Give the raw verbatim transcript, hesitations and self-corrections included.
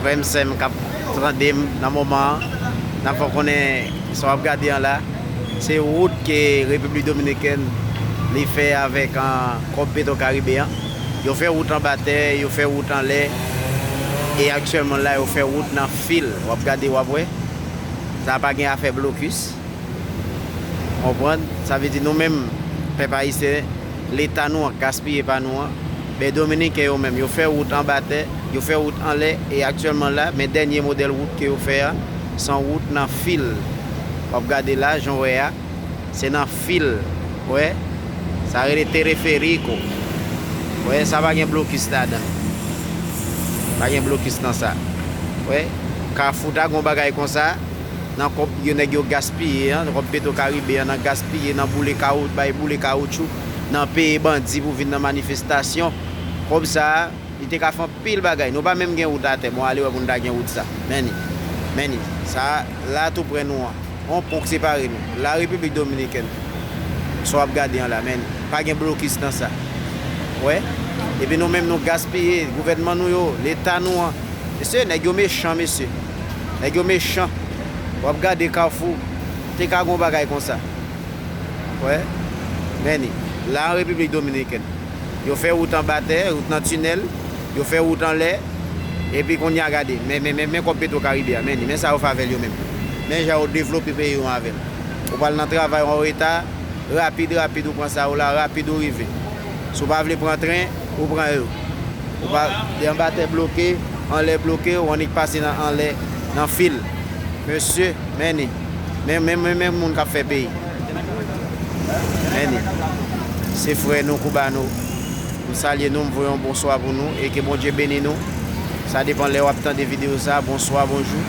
Frè m, sè m k ap tande m nan moman an, n ap fè w konnen sa w ap gade an la, se wout ke Repiblik Dominikèn li fè avèk an kòb Petro Caribe an. Yo fè wout anba tè, yo fè wout anlè, e aktyèlman la, yo fè wout nan fil. W ap gade, w ap wè. Sa pa gen afè blokis. Konprann? Sa vle di nou menm, pèp ayisyen, leta nou an gaspiye pa nou an. Men dominiken yo menm, yo fè wout anba tè, yo fè wout anlè, e aktyèlman la, men dènye modèl wout ke yo fè a, se yon wout nan fil. W ap gade la, jan w wè a, se nan fil. Wè, sa rele teleferiko. Wè, sa pa gen blokis ladan. Pa gen blokis nan sa. Wè, Kafou ta gon bagay konsa, nan kòb yo nèg yo gaspiye an, nan kòb Petro Caribe an, nan gaspiye, nan boule kawou, bay boule kawoutchou, nan peye bandi pou vin nan manifestasyon. Kòb sa a, li te ka fè anpil bagay. Nou pa menm gen wout atè, bon, ale wè pou n ta gen wout sa. Men ni, men ni, sa a, la tou prè nou an. On pon k separe nou. La Repiblik Dominikèn. Sa w ap gade an la, men ni. Pa gen blokis nan sa. Wè? Epi nou menm nou gaspiye, gouvènman nou yo, leta nou an. Mesye, nèg yo mechan, mesye. Nèg yo mechan. W ap gade Kafou. Te ka gon bagay konsa. Wè? Men ni. La an Repiblik Dominikèn. Yo fè wout anba tè, wout nan tinèl. Yo fè wout anlè. Epi kounye a gade. Men, men, men, men kòb Petro Caribe a. Men ni. Men sa yo fè avè l yo menm. Men jan yo devlope peyi yo avè l. Ou pral nan travay, ou an reta. Rapid, rapid, ou pran sa ou la, rapid, ou rive. Si w pa vle pran tren, ou pran yo. Ou pa, de anba tè bloke, anlè bloke, ou annik pase nan anlè, nan fil. Mesye, men ni. Men, men, men, men moun k ap fè peyi. Men ni. Se frè nou, Koubano. M salye nou, m voye yon bonswa pou nou, e ke Bondye beni nou. Sa depann lè w ap tande videyo sa, bonswa, bonjou.